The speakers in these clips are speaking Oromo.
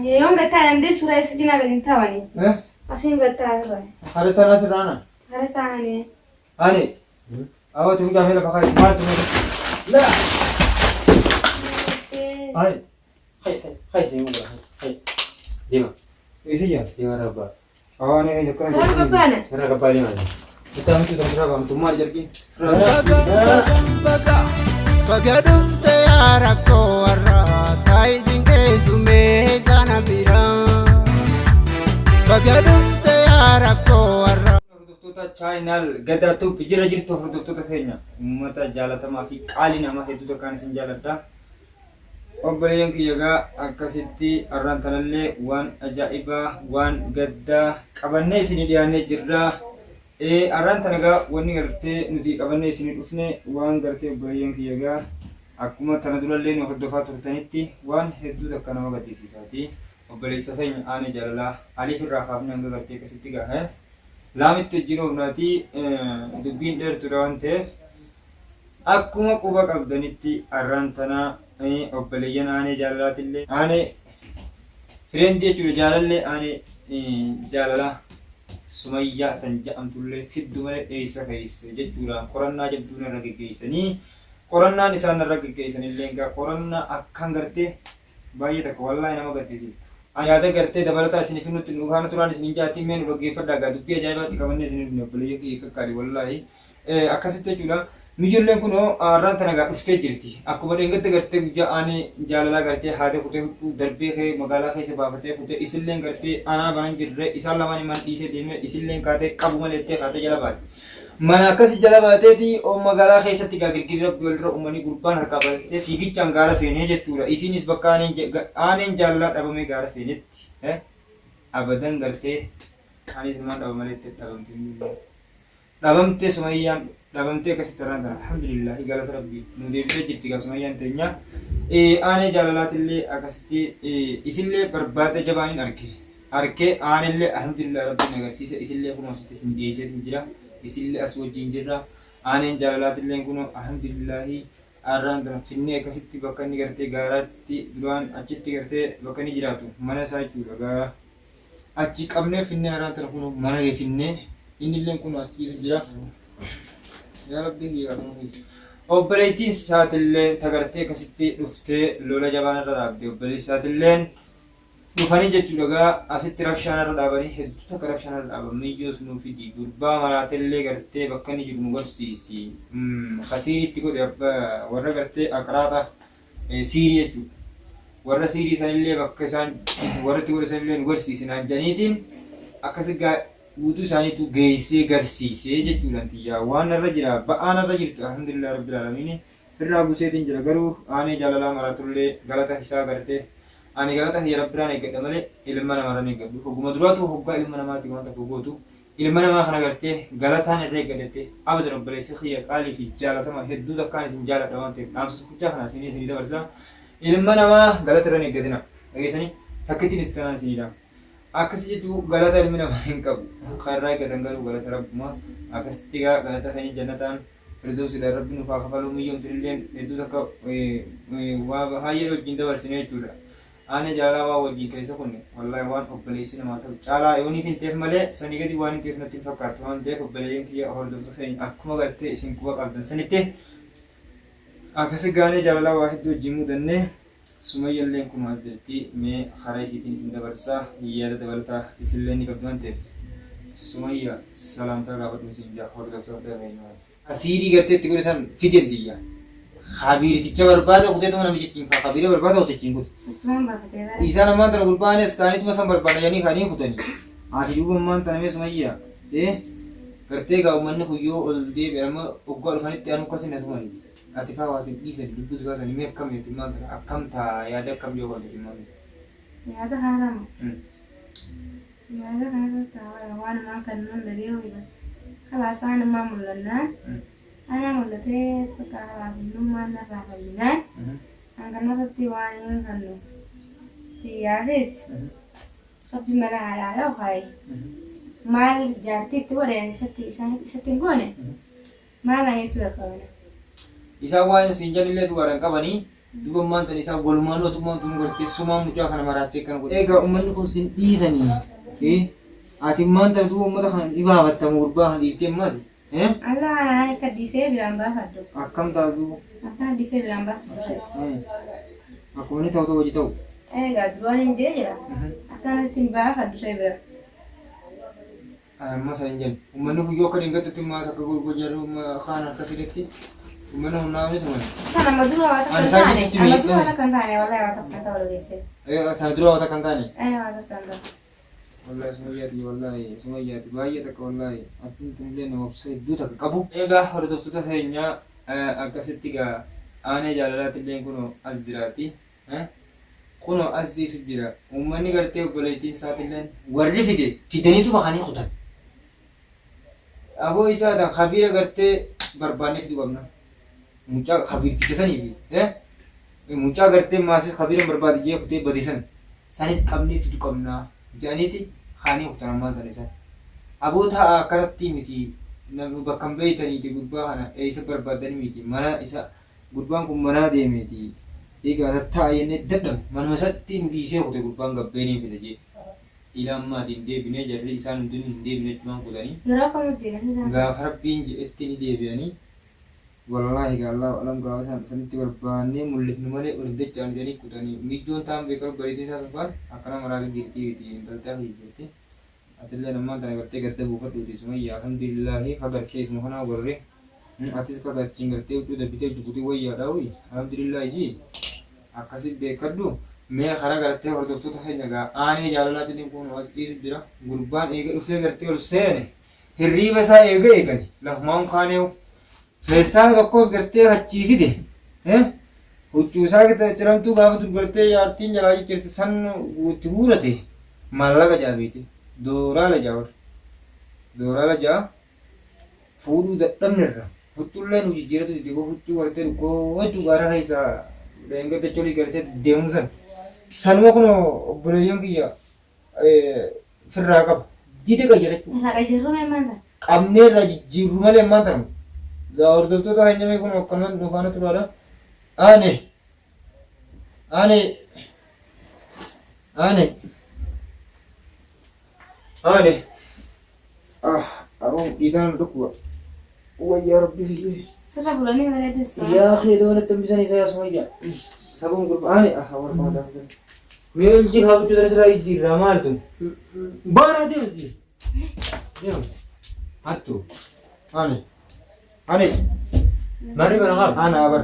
Yoon gattaa dandee suuraa isa cinaa gadi hin taa'ani. Asiin gattaa irra. Hara sana sirraana. Hara isaanii. Ani. Awa tumi gaafee lafa kaayi. Maal tumi? La. Ay. Hay hay hay sini muka hay. Dima Isi jaa. dima rabba. Awa ani akkana Karaa babbaana. Irra gabbaa deema. Itti amtu tan biraa baamtu maal jalqi? Baga dhufte yaa rakkoo warraa taayisin keessumee sana biraa. Baga dhufte yaa rakkoo warraa. Hordoftoota chaayinaal Gadaa Tuup jira jirtu hordoftoota keenya uummata jaalatamaa fi qaalii namaa hedduu takkaan isin jaaladha. Obboleeyyan kiyya gaa akkasitti arraan tanallee waan ajaa'ibaa waan gaddaa qabannee isinii dhiyaannee jirra. Arraan tana gaa wanni gartee nuti qabannee isinii dhufne waan gartee obboleeyyan kiyya gaa akkuma tana durallee nu hordofaa turtanitti waan hedduu takka nama gaddisiisaati. Obboleessa keenya aanee jaalalaa aliif irraa kaafnee hanga gartee akkasitti gaa laamitti wajjin oofnaati dubbiin dheertuudha waan ta'eef Akkuma quba qabdanitti arraan tana obboleeyyan aanee jaalalaatillee aanee fireendi jechuudha jaalallee aanee jaalalaa Sumayyaa tan ja'amtullee fiddu malee eessa keesse jechuudhaan qorannaa jabduu narra geggeessanii qorannaan isaan narra geggeessanillee egaa qorannaa akkaan gartee baay'ee takka wallaahi nama gaddisiiftu. Ani yaada gartee dabalataa isinif nutti nu faana turaan isinin jaatii mee nu dhaggeeffadhaa gaa dubbii ajaa'ibaatti qabannee isin dhufne obboleeyyan kiyya qaqqaali wallaahi akkasitti jechuudha. Mijoolleen kunoo har'aan tana gaa dhuftee jirti. Akkuma dheengadda gartee guyyaa aanee jaalalaa gartee haadee kutee huccuu darbee kee magaalaa keessa baafatee kutee isilleen gartee anaa banan jirre isaan lamaan imaan dhiisee deemee isilleen kaatee qabu malee ittee kaatee jala baate. Mana akkasi jala baateeti magaalaa keessatti gaa girgirri rabbi walirra uumanii gurbaan harkaa baatee fiigichaan gaara seenee jechuudha. Isiinis bakka aaneen jaalalaa dhabamee gaara seenetti abadan gartee anis ilmaan dhaba malee itti dhabamte. Dhabamte Sumayyaan dhabamtee akkasitti irraan tana alhamdulillahi galata rabbii nu deebitee jirti gaa Sumayyaan teenya aanee jaalalaatillee akkasitti isillee barbaada jabaanin arke arkee aanellee alhamdulillah rabbiin agarsiise isillee kunoo asitti isin dhiyeesseetiin jira isillee as wajjin jirra aaneen jaalalaatillee kunoo alhamdulillahi arraan tana finnee akkasitti bakka inni gartee gaaraatti duraan achitti gartee bakka inni jiraatu mana isaa jechuudha gaara Achi qabnee finnee haraan tana kunoo mana kee finnee innilleen kunoo as ciisu jira. Yaa Rabbii kiyya kana keessa. Obboleettiin isaatillee tagartee akkasitti dhuftee lola jabaan irra dhaabde obboleessi isaatilleen dhufanii jechuudha gaa asitti rabshaan irra dhaabanii hedduu takka rabshaan irra dhaaban miyyoos nuu fidi gurbaa maraatellee gartee bakka inni jiru nu garsiisi kasiirii itti godhe warra gartee aqraaxa siirii jechuudha. Warra siirii sanillee bakka isaan warra itti godhe sanillee nu garsiisi naan jedhaniitiin akkasi gaa guutuu isaaniitu geessee garsiisee jechuudhaan tiyyaa waan narra jira ba'aa narra jirtu alhamdulillah rabbil aalamiin firraa buuseetiin jira garuu aanee jaalalaa maraatullee galata isaa gartee ani galata kiyya rabbiraan eeggadha malee ilma namarraan eeggadhu hogguma duraatu hoggaa ilma namaatii waan tokko gootu Ilma namaa kana gartee galataan irra eeggadhette abadan obboleessa kiyya qaalii fi jaalatama hedduu takkaan isin jaaladha waan ta'eef dhaamsa tokkichaa kana isinii isinii dabarsa ilma namaa galata irra hin eeggatina dhageessanii takkittiin itti tanaan isinii dhaama akkasi jechuu galata ilmi namaa hin qabu kan irraa eeggatan garuu galata rabbuma akkasitti egaa galata keenya jannataan firdoosidhaan rabbi nuuf haa kafaluu miyyoon tunilleen hedduu takka waa baay'ee wajjin dabarsine jechuudha. Aanee jaalalaa waan wajjiin keessa kunne wallahi waan obboleessi namaa ta'u caalaa yooniif hin ta'eef malee sanii gadi waan hin ta'eef natti hin fakkaattu waan ta'eef obboleeyyan kiyya hordoftoota keenya akkuma gartee isin quba qabdan sanitti akkasi gaanee jaalalaa waa hedduu wajjiin mudanne Sumayyalleen kunoo as jirti mee karaa isiitiin isin dabarsa yaada dabalataa isillee ni qabdi waan ta'eef Sumayya salaamtaa gaafadhu isin jaa hordoftoota keenya. Asiidii gartee itti godhe san fiden tiyya. Kabiirticha barbaada kuteetuma namicha ittiin kaa kabiira barbaada kute ittiin kute. Achumaan baafatee bara. Isaan ammaan tana gurbaanis kaanituma san barbaada jedhanii kaanii kutanii. Ati duuba ammaan tana mee Sumayya. Eh gartee gaa uummanni kun yoo ol deebi'an amma oggaa dhufanitti anuu akkasin na tumani. Ati faa waa sin dhiisani lubbuu si baasani mee akkam jetti ammaan tana akkam taa yaada akkam yoo qabde ammaan tana. Yaada haaramu. Yaada kanarratti hawaasa waan ammaan kan nuun dhabee ho'iba. Kalaas aanummaa mul'annaan anaa mul'atee bakka kalaas innummaan narraa fayyinaan an kanarratti waan hin kannu. Kiyyaafis rabbi mala halaala kaaye. Maal jaartii itti godhe isatti isatti hin goone maal an jechuu dadhabana. Isaan waan siin jedhanillee dhugaadhaan qabanii. Duuba ammaan tana isaan walumaanuu atummaan tun gartee sumaan mucaa kana maraachee akkana godhe. Egaa ummanni kun sin dhiisanii. Ati ammaan tana duuba ummata kana ni baafatta moo gurbaa kana dhiiftee ammaati? Allah ana ani akka dhiisee biraan baafadhu. Akkam ta'a duuba? Akkana dhiisee biraan baafadhu. Akkuma inni ta'u ta'u hojii ta'u. Egaa duraan hin jee jira. Akkanatti hin baafadhu see bira. Amma san hin jennu. Uummanni kun yoo akka dheengaddutti maas akka gurguruu jarri kaan harka sirriitti uummanni kun naamni tuman. San amma dura waa takka Ani hin isaan taane. gidduutti Amma dura waa miidhame. takka hin taane wallahi waa takka hin ta'u dhageessee. Sana dura waa takka hin taane. Ee waa takka hin ta'u. Wallahi sumayyaati wallahi sumayyaati baay'ee takka wallahi atiin tunillee nama obsa hedduu takka qabu. Egaa hordoftoota keenya akkasitti gaa aanee jaalalaatilleen kunoo as jiraati. Kunoo as ciisu jira. Uummanni gartee obboleettiin isaatilleen warri fide fidaniituma kanii kutan. Aboo isaa tan kabiira gartee barbaannee fiduu qabna. Mucaa kabiirticha sanii fi mucaa gartee maasis kabiira barbaade jee kutee bade san sanis qabnee fiduu qabna jedhaniiti kaanii kutan ammaan tana isaan. Aboo taa'aa akkanatti miti bakka hin beeytaniiti gurbaa kana eessa barbaaddanii miti mana isa Gurbaan kun manaa deemeeti egaa tattaa'a jennee dadhabne manuma isatti nu dhiisee kute gurbaan gabbee niin fida jee ila ammaati hin deebine jarri isaan hundinuu hin deebine achumaan kutanii Yeroo kam deebi'anii isaan sun? gaafa rabbiin je'etti ni deebi'anii wallaahi gaa Allaahu alam gaafa isaan dhufanitti barbaannee mullifnu malee ol hin dacha'anu jedhanii kutanii mijjoon taan beekaru bariitiin isaa sun faan akkana maraatu jirtii miti intalti akhi jirti Atilleen ammaan tana gartee gadda buufadhuuti Sumayya Alhamdulillaahi ka gartee isuma kanaa warri atis ka achiin gartee huccuu dabbitee hojii wayyaadha wi Alhamdulillaahi jii akkasi beekadhu mee karaa gartee hordoftoota keenya gaa aanee jaalalaatiin kun as ciisu jira gurbaan eega dhufee gartee ol seene hirriiba isaa eega eegale lafumaan kaaneewu Feestaala tokkos gartee achii fide. Huccuu isaa ciramtuu gaafa dur gartee jaartiin jalaa ciccirte san itti guurate maallaqa ja'a beekte. Dooraala ja'a warri. Dooraala ja'a fuudhuu dadhabnerra. Huccuullee nu jijjiiratu dide huccuu gartee dhukkoo gaara keessaa dheengadda cholii gartee deemuu san. Sanuma kunoo obboleeyyan kiyya firraa qaba. Dide qayyarachuu. Irraa qayyarruu mee maal ta'a? Qabnee irraa jijjiirru malee ammaan tana. Gaa hordoftoota keenya mee kun akkanumaan nu faana turaadha. Aane. Aane. Aane. Aane. Ah, aroon dhiitaan dhukkuba. Wayyaa rabbi fiyyee. Sirra bulanii bareedas. Yaa akhi doo natti hambisan isa yaa sumayya. Sababa gurbaani ah warra mataa. Mee ilji kaabachuu dana siraa jijjiirraa maal tun? Baara deemsi. Deemsi. Hattu. Ani. Ani. Marri bana qabu. Ana abar.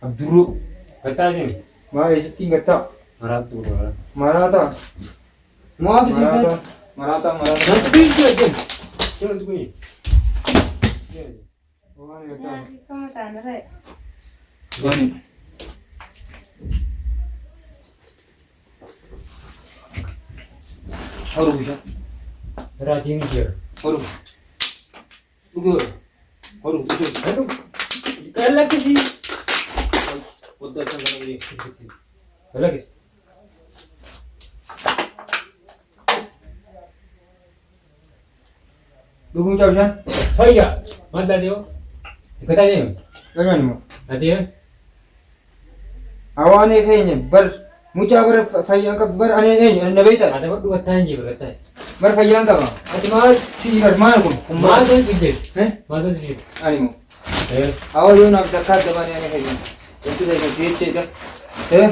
Abdurroo. Gattaa deemi. Maal eessatti hin gattaa? Maraattu gurgura. Maraataa. Maatu si Maraataa. Maraataa maraataa. Natti deemi. Deemi kuni. Deemi. Waan gattaa. Akkuma taane ta'e. Gani. Horu bishaan. Biraa deemi jira. Horu. Dhugi horu. Horu dhugi. Hadu. Kalakkisi. Wadda kan kana bire. Kalakkisi. Dhuguu mucaa bishaan. Fayya. Maal taate yoo? Dikkataa deemi. Dhagani moo. Ati yoo? Hawaanee keenya bar mucaa bara fayyaan qabdu bar anee eenyu ani na beektaa? Ati badhu gattaa hin jiru gattaa. Bar fayyaan qaba. Ati maal si bar maal kun? Kun Maal ta'e si geessu? Eh? Maal ta'e si geessu? Ani moo. Eh. Hawa yoo naaf dakkaa adda baanee ani keenya. Wanti keenya si jecheedha. Eh?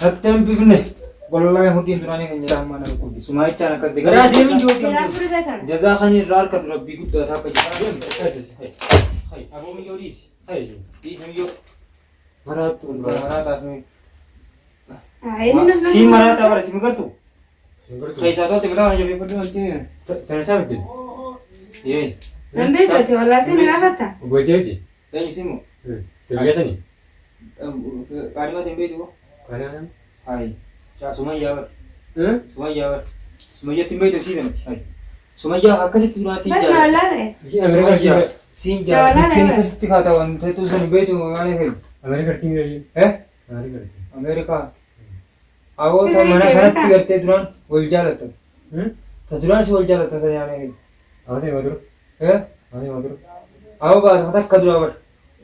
Natti hin bifne. Wallaahi hudhiin duraanii keenya rahmaa na dhukkubdi. Sumaayichaan akkas Biraa deemi hin jiru. Jalaa furdaa tana. Jazaa kan irraa harka rabbii guddaa ta'a akka jiru. Hay. Aboo miyyoo dhiisi. Hay. Dhiisi miyyoo. Maraattu gurgura. Maraataa fi Inni nus Siin maraataa bara si galtu. Hin gartu. Keessaa tolte mataa kana jabeeffadhu wanti. Tana isaa fidde. Yee. Nan beekati wallaahi si gaafatta. Obboleetti. Eenyu simu? Deebi'atanii. Qaadhima hin beektu. Kana. Hayi. Caa Sumayyaa bara. Sumayyaa bara. Sumayyatti hin beektu sii kanatti. Hayi. Sumayyaa akkasitti duraan siin Bas jaalladha. maallaa Isheen Sumayyaa Ameerikaa siin jaalladha. Jaalala Bikkeen bara. akkasitti kaata waan ta'etu san hin beektu maal fayyadu? Ameerikaa tiin Eh? Ameerikaa. Ameerikaa. Awoo Si ta mana beektaa? kanatti gartee duraan wal jaallattan. Ta duraan si wal jaallattan sana yaana fayyadu. Awwaati maduru. Eh? Awwaati maduru. Awoo baasa takka duraa bara.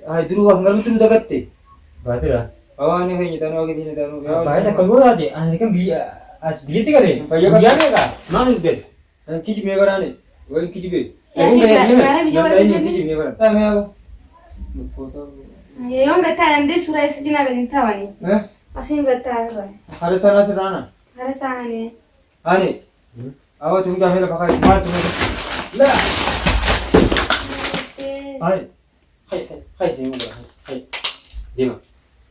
Hayi duruu waan galmatti nu dagatte. Baatira. Hawaani keenya taanuu akka keenya taanuu. Baay'ee takka yoo taate ani kan biyya as biyyatti galee Fayyaa guyyaa meeqa maal hin gale? Kan kijibee baraane. Wal kijibee. Gaara biyya warra Namni sanii. kijibee baraan. Yoon gattaa dandee suuraa isa cinaa gadi hin taa'anii. Eh? Asiin gattaa irra. Hara sana sirraana. Hara isaanii. Ani. Awa tun gaafee lafa kaayi. Maal tun? Laa. Ani. Hay hay isin godha hay. Deema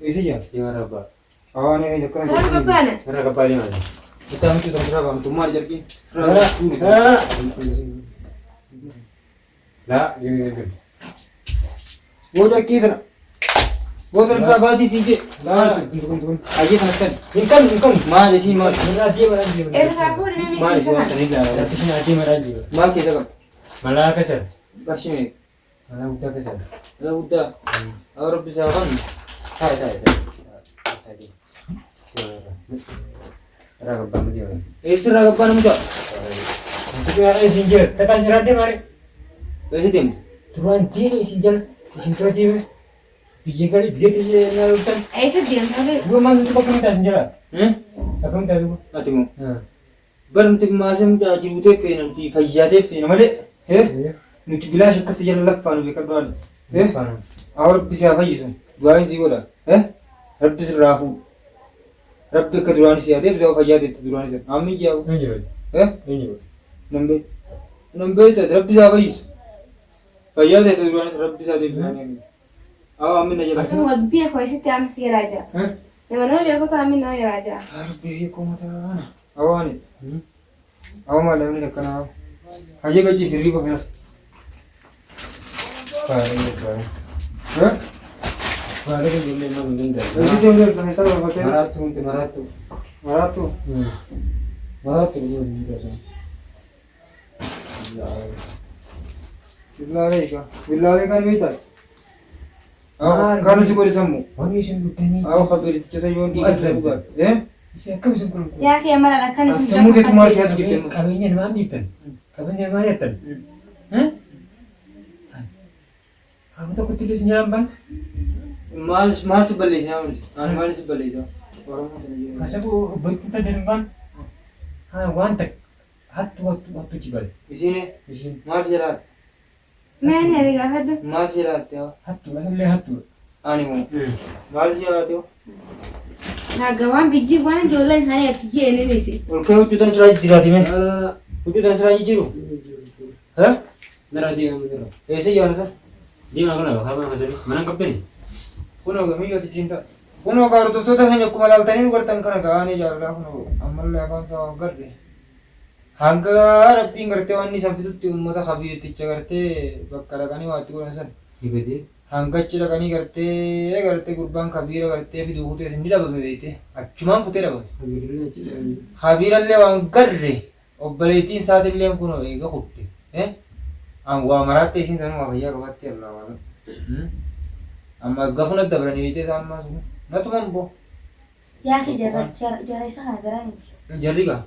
Eessa jira? deema rabbaa. Hawaani keenya akkana Hara babbaana. Irra gabbaa deema. Itti michu tan sirraa baamtu maal jarqii? Laa. Laa deema deema. Boo jarqii tana. Boo tana biraa baasii siin jee. Laa. Ayyee sana kan. Hin qabnu hin qabnu. Maal isii maal? Irraa deema deema. Irraa fuudhee Maal isii waan tanii ilaalaa? Irratti deema deema. Maal keessa qabdi? Malaa keessa. Qarshii meeqa? Malaa guddaa keessa. Malaa guddaa. Haa rabbi isaa kan. Taa'e taa'e taa'e. Irraa gabbaa deema. Eessirraa gabbaa nama ta'a? Isin jira takka isin irraa deema. Eessa deemtu? Duraan deema isin jala isin dura deema. Biyya gari biyya biyya naa dhuftan. Eessa deemtaa? Duuba maal nuti bakka nuti isin jira. Bakka nuti duuba. Ati moo? Bar nuti maasii nuti jiruutee feena nuti fayyaatee feena malee. Nuti bilaash akkas jala laffaa nu beekadhu haala. Haa rabbi si haa fayyisu. Du'aan si godha. Rabbi sirraa fuudhu. Rabbi akka duraan si haa deebisu haa fayyaa teetti duraan isa. Ammi ji'a. Eenyu? Nan beektu. Nan beektu rabbi si haa fayyisu. Fayyaa teetti duraan isa rabbi si haa deebisu. Haa ammi na jala. Nama beeku eessatti amma si jalaa jira. Nama nama beekutu amma nama jalaa jira. Rabbi hiikoo mataa. Hawaani. Hawa maal namni akkanaa. Hajee gachi sirrii qofa. Baay'ee baay'ee ijoollee nama hin danda'u. Eessi deemtee kan isaa barbaadee? Maraattu hundi maraattu. Maraattu. Maraattu dhuguun hin danda'u. Billaalee egaa. Billaalee kan beektaa? Kan si godhe sammuu. Wanni isin guddanii. Hawa kabiricha sayyoon dhiiga dhugaa. Eh? Isin akkam isin kun. Yaa kee mala akkan isin Sammuu keetu maal si haatu jettee? Qabeenya namaa dhiiftan. Qabeenya namaa dhiiftan. Harma tokkotti illee isin jalaan baan. Maal maal si balleessaa maal? Ani maal si balleessaa? Oromoo tana jedhamu. Kasabu obboleettiin tajaajila baan. Waan takka hattu hattu hattu jibale. Isiin Ishiin maal si jalaatte? Maani ati gaafadhu? Maal si jalaatte? hattu atallee hattu. Ani moo maal si jalaatte? Naga waan biyyi waan ijoolleen isaanii ati jeeninisi. Ol ka'ee huccuu tan siraa jijjiiraati mee? Huccuu tan siraa jijjiiru? Eh? Nara deema nara. Eessa jaana isa? Deema kana bakka mana mana hin qabdani. Kunoo gamiyyoo ati ta'a. Kunoo gaa hordoftoota keenya akkuma laaltanii nu gartan kana ga'anii jaalalaa kunoo ammallee afaan isaa waan garre. Hanga rabbiin gartee waan isa fidutti uummata kabiirticha gartee bakka dhaqanii waa itti godhan san. Dibatee. Hanga achi dhaqanii gartee gartee gurbaan kabiira gartee fiduu kutee isin ni dhabame beekte achumaan kutee dhabame. Kabiirallee waan garre obboleettiin isaatillee kunoo eega kutte. Waa maraatte isiin sanuma fayyaa qabatte allaa waan. Amma as gafuna dabranii beekte isaan ammaa sun natuman boo. Yaa kee jara isa kana jara miti. Jarri gaa.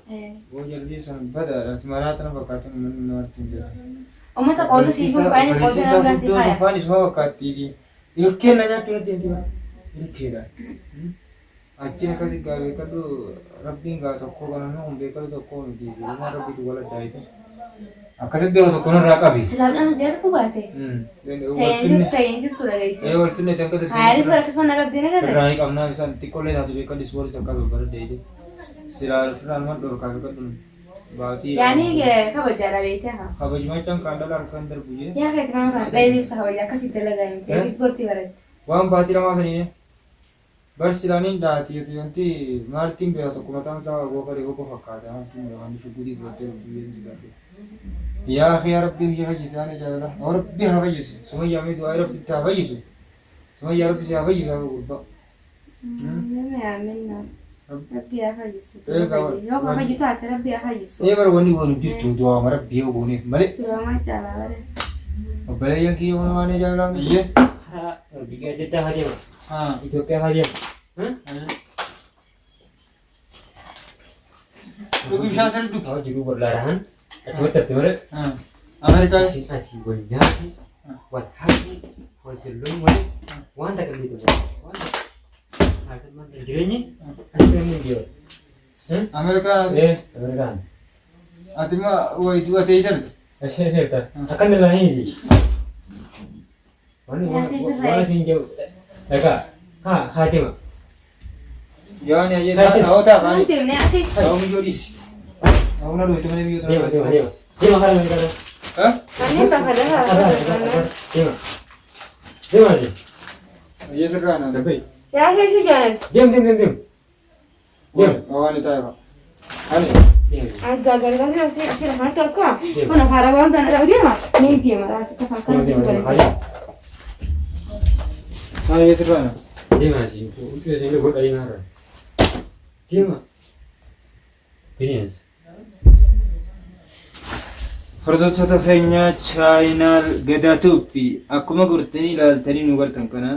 Boo jarri san badaadha. Ati maraa tana fakkaatan uummanni namatti hin jiru. Uummata qooda sii kun faayini qooda nama biraatti faaya. Afaan isuma fakkaatti. Ilkeen na nyaachuu natti hin jiru. Ilkeedha. Achiin akkasi gaa beekadhu rabbiin gaa tokko kana nu hin beekadhu tokko miti. Jirumaa rabbiitu wal addaa ite. Akkasi beeku tokko nurraa qabi. Silaabdhaan jarri baate. Ta'een jirtu dhageessu. Ee wal finne tan kasa. Haaris warra akkasuma na qabdee na garra. Irraa ni qabnaa isaan xiqqoollee taatu beekadhu ispoortii takka babbareedda ite. Silaa firraan man dhorkaa beekadhu. Baatii. Yaani kabajaadha beekte haa. Kabajumachaan kaan dhala harkaan darbu jee. Yaa keeti maal kana dhayee ibsa kabaja akkasitti dalagaa miti. Ispoortii baratte. Waan baatii lamaa sanii bar silaaniin daati wanti maartiin beeka tokko mataan isaa goofa goofa fakkaata maartiin beeka wanti shugutii fudhattee biyya si gaafate. Yaa akhi yaa rabbi haa fayyisu ani jaalala yaa rabbi haa fayyisu sumayyaa mee du'aa rabbi haa fayyisu sumayyaa rabbi si haa fayyisu haa gurbaa. Nama yaaminna. Rabbi haa fayyisu. Yoo ka fayyisu taate rabbi haa fayyisu. Ee bara wanni goonu jirtu du'aa rabbi yoo gooneef malee. Du'aa caalaa bare. Obboleeyyan kiyya kun waan jaalalaa biyyee. Karaa biyya adda addaa haa deema. Itoophiyaa haa deema. Dhugi bishaan sirrii dhugi. Haa jiruu wallaarahan achumatti hafte malee. Ameerikaa. Isin asii wal nyaatu, wal hatu, wal sirluun wal waan takka illee tokko. Waan takka. Jireenyi asirra hin jiru. Ameerikaan Eh, Ameerikaan. ati ma wayi du'a ta'ee jirti. Asirra jirta. Akkan ilaalanii Waan waan isin jiru. Egaa haa haa deema. Yaani ayyee ta'oo ta'a Waan kaani. deemnee ati. Ta'oo miyyoo dhiisi. Ta'oo na dhooyte malee miyyoo Deema deema deema. Deema karaa Ameerikaa. Ha? Kanneen bakka lafa. Deema. Deema deema. Ayyee sirraa naa. Dabbe. Yaa keessa jaalladha. Deem deem deem deem. Deem. Waan taa'e fa. Ani. Deem. Adda gargaarsa asii asii lafaan tokko. Kun afaan waan ta'an dhabu deema. Ni deema laata afaan Deema kana deema keessa deema. godhe. Haa Ayyee sirraa naa. deema asii. Huccuu isin godha deema har'a. Deema. Bineensa. Hordoftoota keenya chaayinaal Gadaa Tuubti akkuma gortanii ilaaltanii nu gartan kana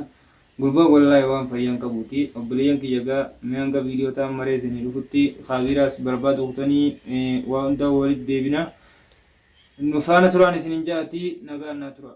gurbaan wallaahi waan fayyaan qabuuti. Obboleeyyan kiyya gaa mee hanga viidiyoo ta'an maree isinii dhufutti kaabiiraas barbaadu kutanii waa hundaa walitti deebina. Nu faana turaan isinin ja'ati nagaan naa tura.